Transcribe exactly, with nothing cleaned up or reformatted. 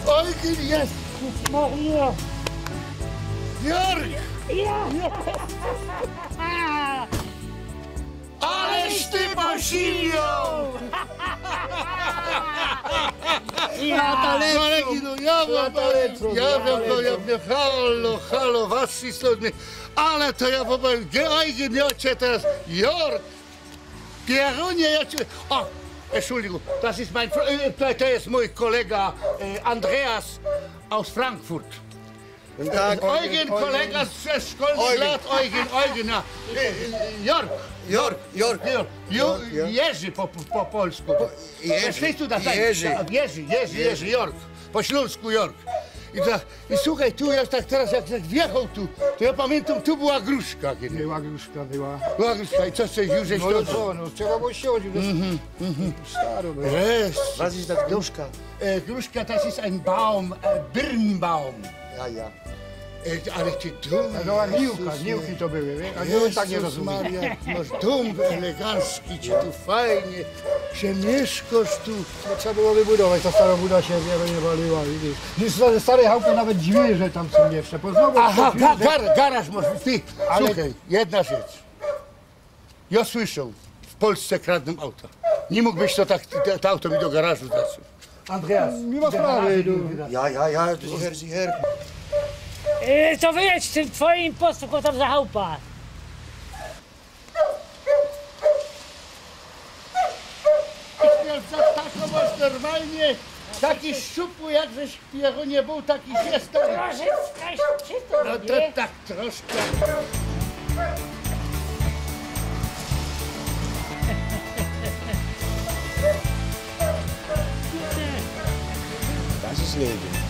Eugen, Jezus Maria! Jörg! Ja! Ależ ty posilnił! Ja, to lecą. Kolegi, no ja wam powiem, ja wam powiem, halo, halo, was wszystkich, ale to ja wam powiem, Eugen, ja cię teraz, Jörg, Pierunie, ja cię, o, Entschuldigung, das ist mein Fre-, äh, to, to jest mój kolega, e, Andreas aus Frankfurt. Tak, Eugen, Eugen. Kolega ze szkolnych lat, Eugen, Eugen, ja. E, e, Jörg. Jörg, Jörg. Jörg. Ju-, Jörg, Jörg. Jerzy po, po, po polsku. Po, Jerzy. Jerzy, Jerzy, Jerzy, Jerzy, Jörg. Po śląsku Jörg. I, ta, i słuchaj, tu ja tak teraz jak, jak wjechał tu, to ja pamiętam, tu była gruszka kiedyś. Była gruszka, była. Była gruszka i co, coś już żeś No to... co, no trzeba było siąść, już Mhm, mhm. Staro było. Jest. Was ist das Gruszka? E, gruszka, das ist ein Baum, e, Birnbaum. Ja, ja. E, ale ty dom, To była miłka, Jezus, miłki to były, wiesz? A nie, tak nie Jezus rozumiem. Maria, masz dom elegancki, ci tu fajnie, się mieszkasz tu. No, trzeba było wybudować, ta stara buda się nie, nie waliła, widzisz. Już stare, stare chałupy, nawet drzwi, że tam są jeszcze. Poznowu Aha, drzwi, ga, że gar, garaż może, ty, Ale słuchaj, jedna rzecz. Ja słyszał, w Polsce kradną auta. Nie mógłbyś to tak, te, to auto mi do garażu dać. Andreas, Nie ma sprawy, no. Ja, ja, ja, to sicher, sicher. E, to wyjedź z tym twoim posłuchaj tam za chałupę. Taką masz normalnie, taki szczupły, jak żeś, Pierunie, był, taki jest. Troszeczkę się No to nie? tak troszkę. Das ist Leben.